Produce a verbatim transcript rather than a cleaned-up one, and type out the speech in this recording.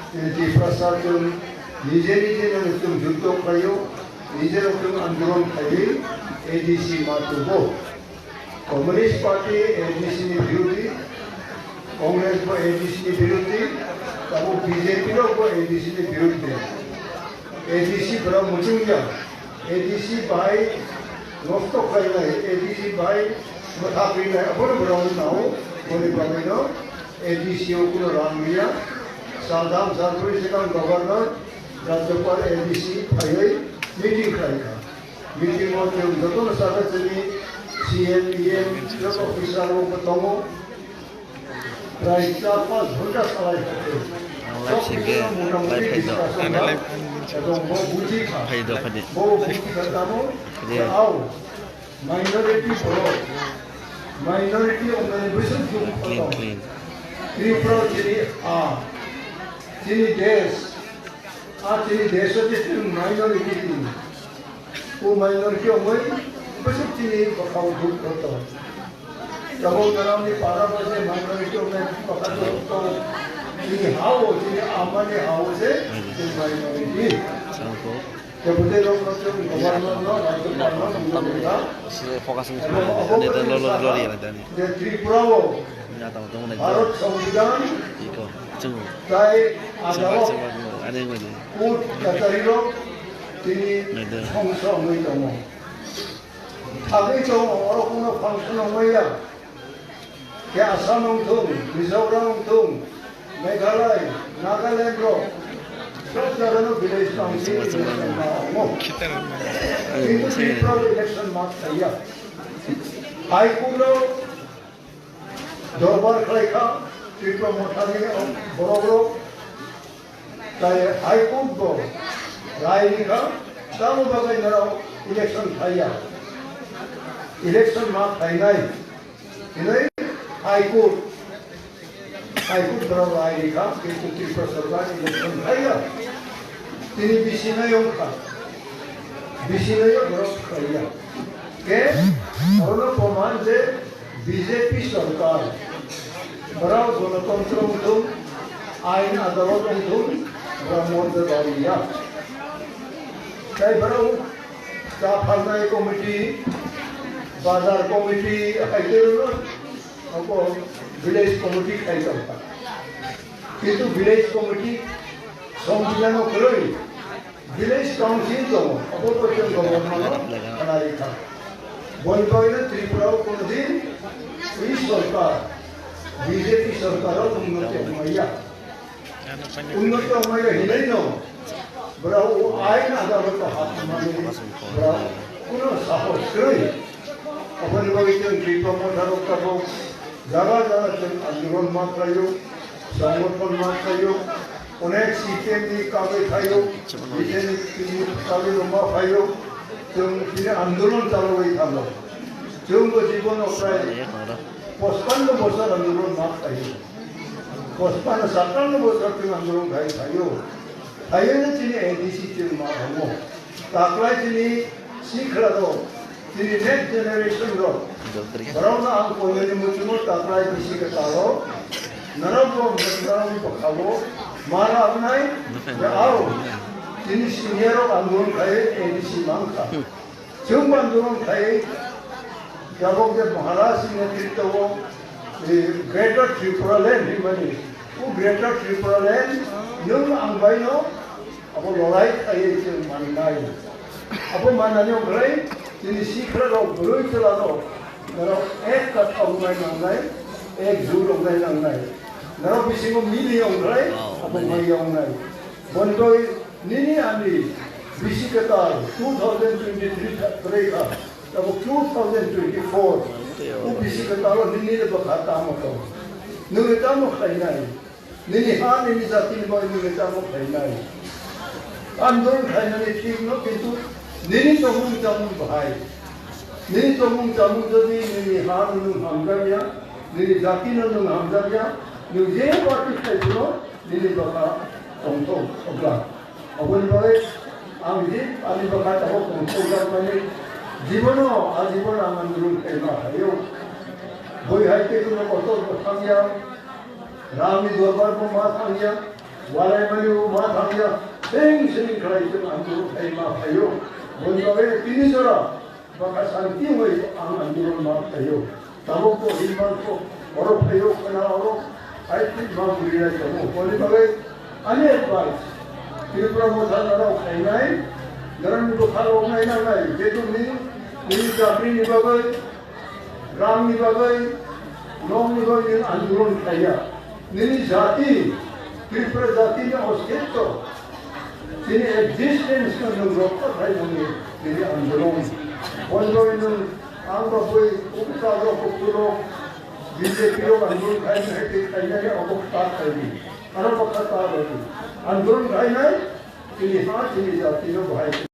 Tiprasa chwng nije nije no chwng juddo khlaio, nije no chwng andolon khlaiwi A D C ma tubo. Communist Party A D C ni birodhi, Congress bo A D C ni birodhi, tamo B J P rok bo A D C ni birodhi. A D C borok muchung ya, A D C bahai nosto khlainai, A D C bahai mwthakrinai, abono borok nao, boni bagwino A D C o kuno rang liya. Saldam salbrwi swkang Governor, Rajyapal A D C phaiwi meeting khlaikha. Meeting o chwng jotono sakha chini C M, E M, joto officer rok bo tongo. Prai char panch ghonta salai kha. Ang live singkhe, live hai do. Ebong bo buji kha. Hai do, hai do. Bo buji kha tamo. Hai do. Ao. Minority borok. Minority wngnani bwswk dukh. Clean, kotor. Clean. Tripura chini a. Chini desh. A chini desh o je chini minority chini. O minority ongwi bwswk chini bwkhao dukh kotor. Tabuk gramni para bo je minority wngnai bwkha dukh kotor. Chini ha o, chini amani ha o je, je minority. Tei bwtwi rok no chwng governor no, rajyapal no, bujok rwkha. Focus ni. Abo, abo ani dan lo, lo, lo, lo, ya, dan. Je Tripura o Bharat Songbidan iko chwng tai chwng adalot chwng ani ngoni. Court kachari rok tini songsa wngwi tongo. Thagwi tongo, oro kuno function wngmaya. Khe Assam wng thung, Mizoram wng thung, Meghalaya, Nagaland rok, sob jagano village council election ma wngo. Kintu Tripura election ma khaiya. High Court o dorbar khlai kha, Tripura mothani borok rok. Tai High Court bo rai rikha, tamo bagwi norok election khaiya. Election ma khainai hinwi High Court, High Court borok rai rikha, kintu Tripura Sarkar election khaiya. Tini bisinai wngkha, bisinai borok khaiya. Khe orono proman je B J P sorkar, borok gonotantro wngthung, ain adalot wngthung, borok morjadari ya. Tai borok cha phalnai committee, bazar committee, hai khe rwno, abo village committee khai tongkha. Kintu village committee songbilano kwrwi, Village Council tongo, abo bo chwng government no khnarwi kha. Boni bagwino Tripura o kono din ui sorkar, B J P sorkar o unnoti wngmaya. Unnoti wngmaya hinwi no, borok o ain adalot o hapmani borok kuno sahos kwrwi. Aboni bagwi chwng Tripura Motha rok tabuk jaga jaga chwng andolon ma khlaio, songgothon ma khlaio, onek C P M ni kagwi phaio, B J P ni kagwi rok ma phaio, chwng chini andolon chalogwi thango. Chwng bo jibono prai pachpanno bosor andolon ma khlaio. Pachpanno, sattanno bosor chwng andolon khai phaio. Phaiyano chini A D C chwng ma tongo. Taklai chini sikla rok, chini next generation rok. Borokno ang koinani muchungo taklai bisi kwtal o. Norok bo, norok bo khabo. Mara abnai, ya ao. Chini senior rok ang gun khai A D C mangkha. Chwng bandung khai, tabuk je Maharaj ni netritwo o, eh, Greater Tripura Land hinmani, o Greater Tripura Land nwng ang bai no abo lorai khai chwng mannai. Abo mannani wngkhlai chini sikla rok, bwrwi chwla rok, norok ek katha wngnai nangnai, ek jut wngnai nangnai. Norok bisingo mili wngkhlai abo maya wngnai. Boni bagwi nini ani bisi kwtal two thousand twenty-three kwrwi kha, tabuk two thousand twenty-four. O bisi kwtalo nini le bwkha tamo tong? Nwng le tamo khlainai? Nini ha nini jati ni bagwi nwng le tamo khlainai? Andolon khlainani thik no, kintu nini tongmung chamung bahai. Nini tongmung chamung jodi nini ha nwng hamjakya, nini jati no nwng hamjakya, nwng je party khlai phano, nini bwkha tongthok obla. Aboni bagwi ang je ani bwkha tabuk tongthokjakmani jibono, a jibono ang andolon khaima phaio. Bui hai tei kheno kotor bo thangya, Ramni dorbar bo ma thangya, Walaimani o ma thangya, seng seng khlai chwng andolon khai ma phaio. Boni bagwi tini jora bwkha santi wngwi ang andolon ma phaio. Tabuk bo hinmang kho, oro phaio khna oro, hai thik ma buri lai tongo. Boni bagwi ani advice, Tripura Motha norok khainai, norokni bwkha rok nai nangnai, je chwngni, nini chakrini bagwi, rangni bagwi, nokni bagwi nwng andolon khaiya. Nini jati, Tripura jatini ostitto, nini existence no nwng rokha khaimani nini andolon. Boni bagwi nwng ang bagwi officer rok, kukurok, B J P rok andolon khaimani hai khe khainani obo kha khaidi. Ano bwkha ta bagwi andolon khainai, chini ha, chini jatino bahai.